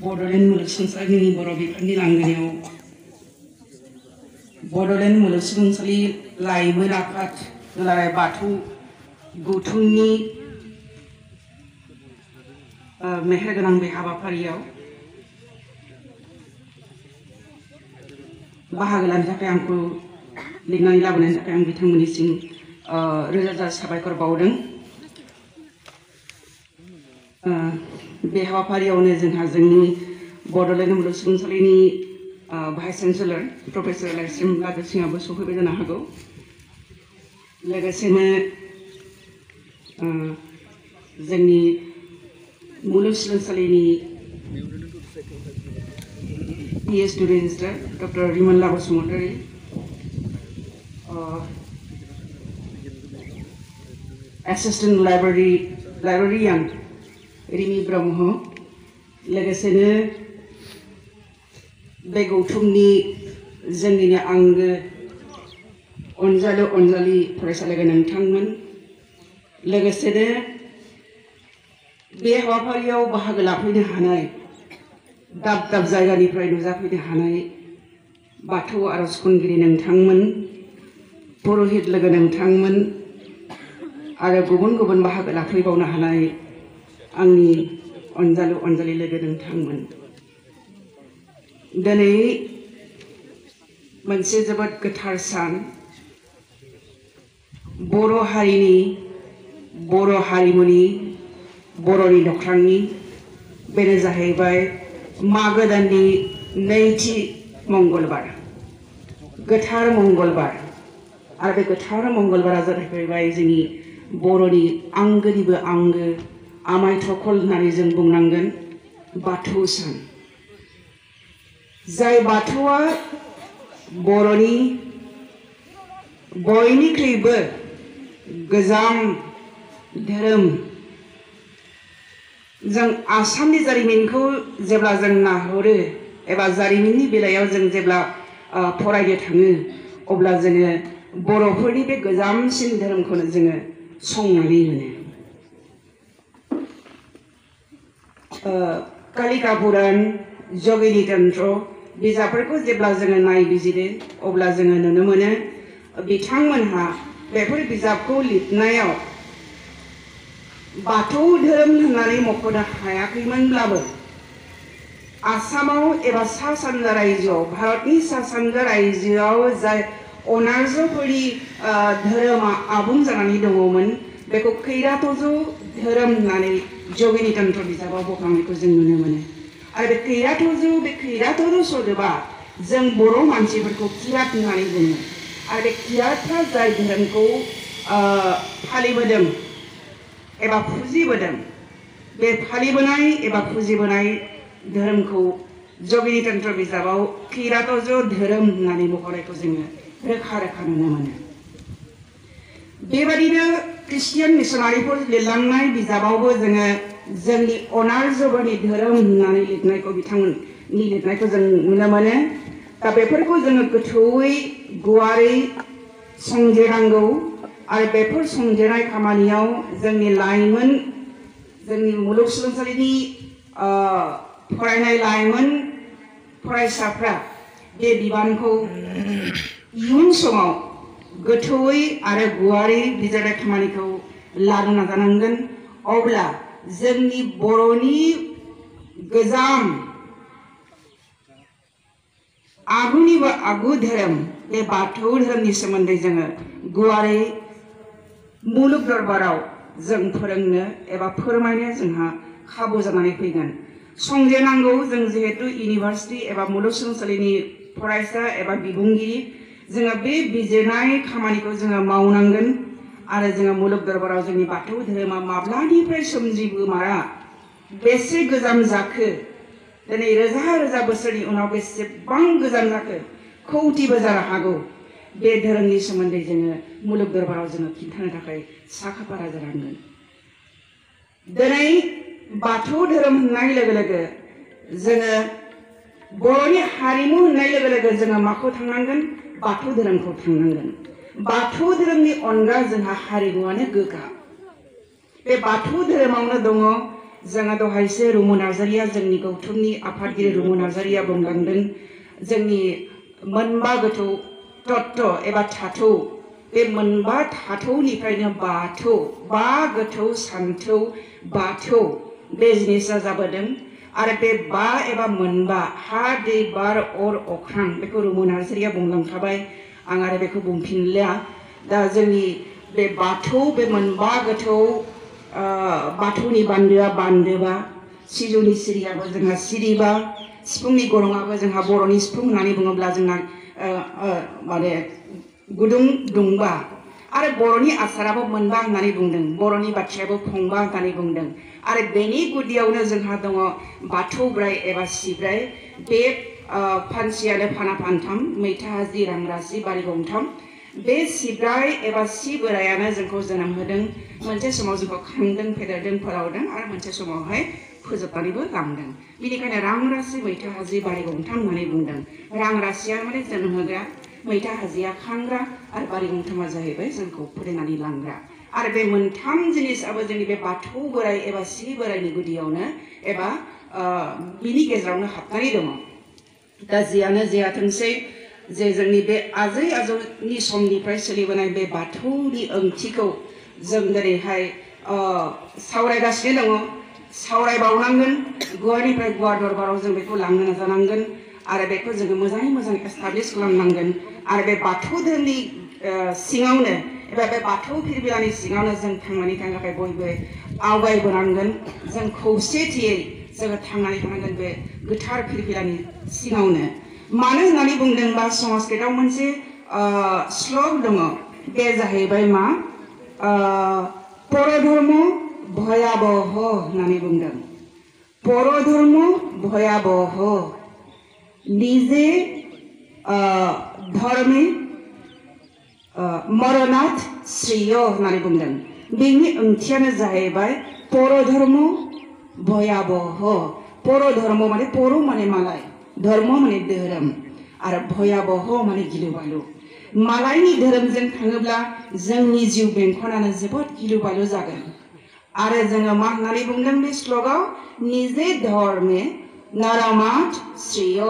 Bodoland मुलुगसोलोंसालिनि बर' बिफाननि लांगोनायाव Bodoland मुलुगसोलोंसालि लाइमोन आफाद दुलाराय बाथौ गौथुमनि मेहेरगोनां बे हाबाफारियाव बाहागो लानो थाखाय आंखौ लिंनानै लाबोनायनि थाखाय आं बिथांमोननिसिम रोजा रोजा साबायखर बावदों। बे हाबाफारियावनो जोंहा जोंनि बड'लेण्ड मुलुगसोलोंसालिनि भाइस चेन्सेलर प्रफेसर लाइसिम लादसिङाबो सफैबाय जानो हागौ। लोगोसेनो जोंनि मुलुगसोलोंसालिनि PhD रेजिस्ट्रार डक्टर रिमनला बसुमतारी, एसिस्टेंट लाइब्रेरियान रिमि ब्रह्म, लोगोसेनो बे गौथुमनि जोंनिनो आंगो अनजालि फरायसालिनि नोंथांमोन, लोगोसेनो बे हाबाफारियाव बाहागो लाफैनो हानाय दाब दाब जायगानिफ्राय नुजाफैनो हानाय बाथौ आरज खनगिरि नोंथांमोन, पुरहित लोगो नोंथांमोन आरो गुबुन गुबुन बाहागो लाफैबावनो हानाय आंनि अनजालि लोगो नोंथांमोन। दिनै मोनसे जोबोद गोथार सान, बर' हारिनि, बर' हारिमुनि, बर'नि नख्रांनि, बेनो जाहैबाय मागो दाननि नैथि मंगलबार, गोथार मंगलबार। आरो बे गोथार मंगलबारा जाहैबाय जोंनि बर'नि आंगोनिबो आंगो आमाय थखल होननानै जों बुंनांगोन बाथौ सान। जाय बाथौआ बर'नि बयनिख्रुइबो गोजाम धोरोम। जों आसामनि जारिमिनखौ जेब्ला जों नाहरो एबा जारिमिननि बेलायाव जों जेब्ला फरायनो थाङो, अब्ला जोङो बर'फोरनि बे गोजामसिन धोरोमखौनो जोङो संनानै मोनो। कालिका पुराण, जगिनी तन्त्र बिजाबफोरखौ जेब्ला जोङो नायबिजिरो, अब्ला जोङो नुनो मोनो बिथांमोनहा बेफोर बिजाबखौ लिरनायाव बाथौ धोरोम होननानै मख'नो हायाखैमोनब्लाबो आसामाव एबा सा सानजा रायजोआव, भारतनि सा सानजा रायजोआव जाय अनार्जफोरनि धोरोमा आबुं जानानै दङमोन, बेखौ खैराथ'ज धोरोम होननानै जगिनी तन्त्र बिजाबाव बखांनायखौ जों नुनो मोनो। आरो बे खैराथ'ज सोदोबा जों बर' मानसिफोरखौ किरात होननानै बुङो। आरो बे किरातफ्रा जाय धोरोमखौ फालिबोदों एबा फुजिबोदों, बे फालिबोनाय एबा फुजिबोनाय धोरोमखौ जगिनी तन्त्र बिजाबाव खैराथ'ज धोरोम होननानै मख'नायखौ जोङो रोखा रोखा नुनो मोनो। बेबादिनो ख्रिस्टियान मिशनारिफोर लिरलांनाय बिजाबावबो जोङो जोंनि अनार्जफोरनि धोरोम होननानै लिरनायखौ बिथांमोननि लिरनायखौ जों नुनो मोनो। दा बेफोरखौ जोङो गोथौयै गुवारै संजिरनांगौ। आरो बेफोर संजिरनाय खामानियाव जोंनि लाइमोन, जोंनि मुलुगसोलोंसालिनि फरायनाय लाइमोन फरायसाफ्रा बे बिबानखौ इयुन समाव गोथौयै आरो गुवारै बिजिरनाय खामानिखौ लानो नाजानांगोन। अब्ला जोंनि बर'नि गोजाम आगुनिबो आगु धोरोम बे बाथौ धोरोमनि सोमोन्दै जोङो गुवारै मुलुग दरबाराव जों फोरोंनो एबा फोरमायनो जोंहा खाबु जानानै फैगोन। संजिरनांगौ। जों जिहेतु इउनिभार्सिटि एबा मुलुगसोलोंसालिनि फरायसा एबा बिबुंगिरि, जोङो बे बिजिरनाय खामानिखौ जोङो मावनांगोन। आरो जोङो मुलुग दरबाराव जोंनि बाथौ धोरोमा माब्लानिफ्राय सोमजिबोमारा, बेसे गोजाम जाखो, दिनै रोजा रोजा बोसोरनि उनाव बेसेबां गोजाम जाखो, खौटिबो जानो हागौ, बे धोरोमनि सोमोन्दै जोङो मुलुग दरबाराव जोङो खिन्थानो थाखाय साखाफारा जानांगोन। दिनै बाथौ धोरोम होननाय लोगो लोगो जोङो बर'नि हारिमु होननाय लोगो लोगो जोङो माखौ थांनांगोन? बाथौ धोरोमखौ थांनांगोन। बाथौ धोरोमनि अनगा जोंहा हारिमुआनो गोगा। बे बाथौ धोरोमावनो दङ जोंहा दहायसो रुमु नार्जारिया जोंनि गौथुमनि आफादगिरि रुमु नार्जारिया बुंलांदों जोंनि मोनबा गोथौ तत्व एबा थाथौ बे मोनबा थाथौनिफ्रायनो बाथौ बा गोथौ सान्थौ बाथौ बे जिनिसा जाबोदों आरो बे बा एबा मोनबा हा दै बार अर अख्रां बेखौ रुमु नार्जारिया बुंलांखाबाय आं आरो बेखौ बुंफिनलिया दा जोंनि बे बाथौ बे मोनबा गोथौ बाथौनि बान्दोआ बान्दोबा सिजौनि सिरियाबो जोंहा सिरिबा सिफुंनि गरङाबो जोंहा बर'नि सिफुं होननानै बुङोब्ला जोंना माने गुदुं दुंबा आरो बर'नि आसाराबो मोनबा होननानै बुंदों बर'नि बाथ्रायाबो फंबा होननानै बुंदों आरो बेनि गुदियावनो जोंहा दङ बाथौ बोराइ एबा सिब्राइ बे फानसियानो फाना फानथाम मैथा हाजि रांरासि बारि गंथाम बे सिब्राइ एबा सि बोरायानो जोंखौ जोनोम होदों मोनसे समाव जोंखौ खांदों फेदेरदों फोलावदों आरो मोनसे समावहाय फोजोबनानैबो लांदों बेनिखायनो रांरासि मैथा हाजि बारि गंथाम होननानै बुंदों रांरासिया माने जोनोम होग्रा मैथा हाजिया खांग्रा आरो बारि गंथामा जाहैबाय जोंखौ फोथायनानै लांग्रा आरो बे मोनथाम जिनिसाबो जोंनि बे बाथौ बोराइ एबा सि बोराइनि गुदियावनो एबा बिनि गेजेरावनो हाबनानै दङ दा जियानो जायाथोंसै जे जोंनि बे आजै आजौनि समनिफ्राय सोलिबोनाय बे बाथौनि ओंथिखौ जों दिनैहाय सावरायगासिनो दङ सावरायबावनांगोन गुवारनिफ्राय गुवार दरबाराव जों बेखौ लांनो नाजानांगोन आरो बेखौ जोङो मोजाङै मोजां एस्टाब्लिश खालामनांगोन आरो बे बाथौ धोरोमनि सिङावनो एबा बे बाथौ फिरबिलानि सिङावनो जों थांनानै थानो थाखाय बयबो आवगायबोनांगोन जों खौसेथियै जोङो थांनानै थानांगोन बे गोथार फिरबिलानि सिङावनो मानो होननानै बुंदोंबा संस्कृतआव मोनसे श्लोक दङ बे जाहैबाय मा परधर्म भयाबह होननानै बुंदों परधर्म भयाबह निजे धर्मे मरनाथ श्रेय होननानै बुंदों बेनि ओंथियानो जाहैबाय परधर्म भयाबह परधर्म माने पर माने मालाय धर्म माने धोरोम आरो भयाबह माने गिलु बालु मालायनि धोरोमजों थाङोब्ला जोंनि जिउ बेंखनानो जोबोद गिलु बालु जागोन आरो जोङो मा होननानै बुंदों बे श्लोकआव निजे धर्मे नरमाथ श्रेय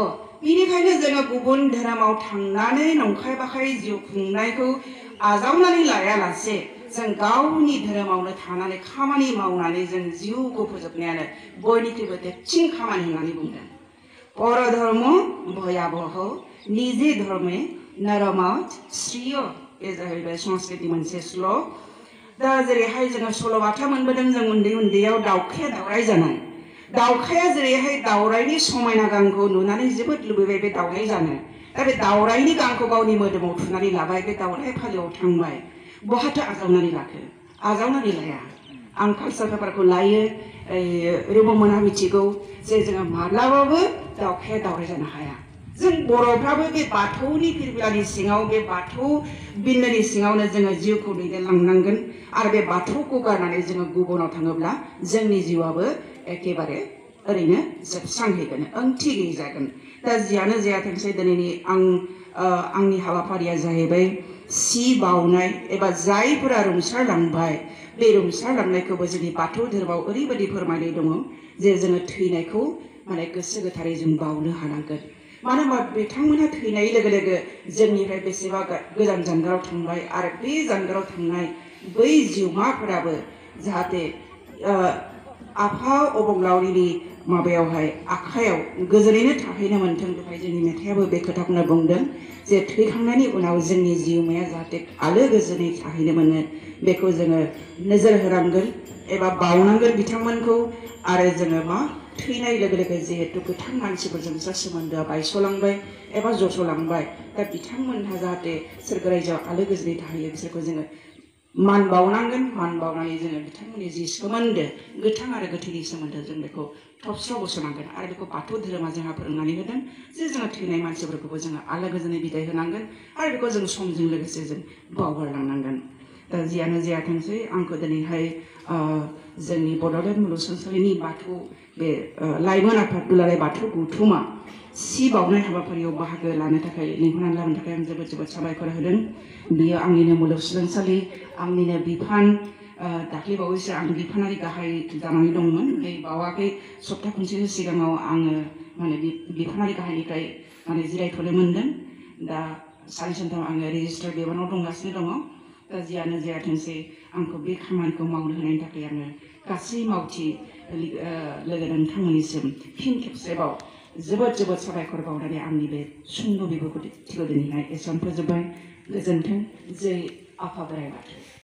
बेनिखायनो जोङो गुबुन धोरोमाव थांनानै नंखाय बाखाय जिउ खुंनायखौ आजावनानै लायालासे जों गावनि धोरोमावनो थानानै खामानि मावनानै जों जिउखौ फोजोबनायानो बयनिख्रुइबो देरसिन खामानि होननानै बुंदों परधर्म भयाबह निजे धर्मे नरमाथ श्रेय बे जाहैबाय संस्कृतनि मोनसे श्लोक दा जेरैहाय जोङो सल'बाथा मोनबोदों जों उन्दै उन्दैयाव दाउखाया दावराय जानाय दाउखाया जेरैहाय दावरायनि समायना गांखौ नुनानै जोबोद लुबैबाय बे दावराय जानो दा बे दावरायनि गांखौ गावनि मोदोमाव थुनानै लाबाय बे दावराय फालोआव थांबाय बहाथो आजावनानै लाखो आजावनानै लाया आं कालसार पेपारखौ लायो रुबमोनहा मिथिगौ जे जोङो माब्लाबाबो दाउखाया दावराय जानो हाया जों बर'फ्राबो बे बाथौनि फिरबिलानि सिङाव बे बाथौ बिन्दोनि सिङावनो जोङो जिउखौ दैदेनलांनांगोन आरो बे बाथौखौ गारनानै जोङो गुबुनाव थाङोब्ला जोंनि जिउआबो एखेबारे ओरैनो जोबस्रांहैगोन ओंथि गैयै जागोन दा जियानो जायाथोंसै दिनैनि आंनि हाबाफारिया जाहैबाय सि बाउनाय एबा जायफोरा रुंसारलांबाय बे रुंसारलांनायखौबो जोंनि बाथौ धोरोमाव ओरैबायदि फोरमायनाय दङ जे जोङो थैनायखौ माने गोसो गोथारै जों बाउनो हानांगोन मानो होनबा बिथांमोनहा थैनाय लोगो लोगो जोंनिफ्राय बेसेबा गोजान जानगाराव थांबाय आरो बे जानगाराव थांनाय बै जिउमाफोराबो जाहाथे आफा अबंलावरिनि माबायावहाय आखायाव गोजोनैनो थाहैनो मोन्थों बेवहाय जोंनि मेथाइयाबो बे खोथाखौनो बुंदों जे थैखांनायनि उनाव जोंनि जिउमाया जाहाथे आलो गोजोनै थाहैनो मोनो बेखौ जोङो नोजोर होनांगोन एबा बावनांगोन बिथांमोनखौ आरो जोङो मा थैनाय लोगो लोगो जिहेतु गोथां मानसिफोरजोंसो सोमोन्दोआ बायस'लांबाय एबा जस'लांबाय दा बिथांमोनहा जाहाथे सोरगो रायजोआव आलो गोजोनै थाहैयो बिसोरखौ जोङो मान बावनांगोन मान बावनानै जोङो बिथांमोननि जि सोमोन्दो गोथां आरो गोथैनि सोमोन्दो जों बेखौ थबस्र' बस'नांगोन आरो बेखौ बाथौ धोरोमा जोंहा फोरोंनानै होदों जे जोङो थैनाय मानसिफोरखौबो जोङो आलो गोजोनै बिदाय होनांगोन आरो बेखौ जों समजों लोगोसे जों बावगारलांनांगोन दा जियानो जायाथोंसै आंखौ दिनैहाय जोंनि बड'लेण्ड मुलुगसोलोंसालिनि बाथौ बे लाइमोन आफाद दुलाराय बाथौ गौथुमा सि बाउनाय हाबाफारियाव बाहागो लानो थाखाय लिंहरनानै लाबोनो थाखाय आं जोबोद जोबोद साबायखर होदों बियो आंनिनो मुलुगसोलोंसालि आंनिनो बिफान दाख्लै बावैसो आं बिफानारि गाहाय जानानै दंमोन बावाखै सप्ता खनसेसो सिगाङाव आङो माने बिफानारि गाहायनिफ्राय माने जिरायथ'नो मोनदों दा साननै सानथाम आङो रेजिस्टार बिबानाव दंगासिनो दङ दा जियानो जायाथोंसै आंखौ बे खामानिखौ मावनो होनायनि थाखाय आङो गासै मावथि लोगो नोंथांमोननिसिम फिन खेबसेबाव जोबोद जोबोद साबायखर बावनानै आंनि बे सुंद' बिबुंथिखौ दिनैहाय एसेबां फोजोबबाय गोजोन्थों जै आफा बोराइ बाथौ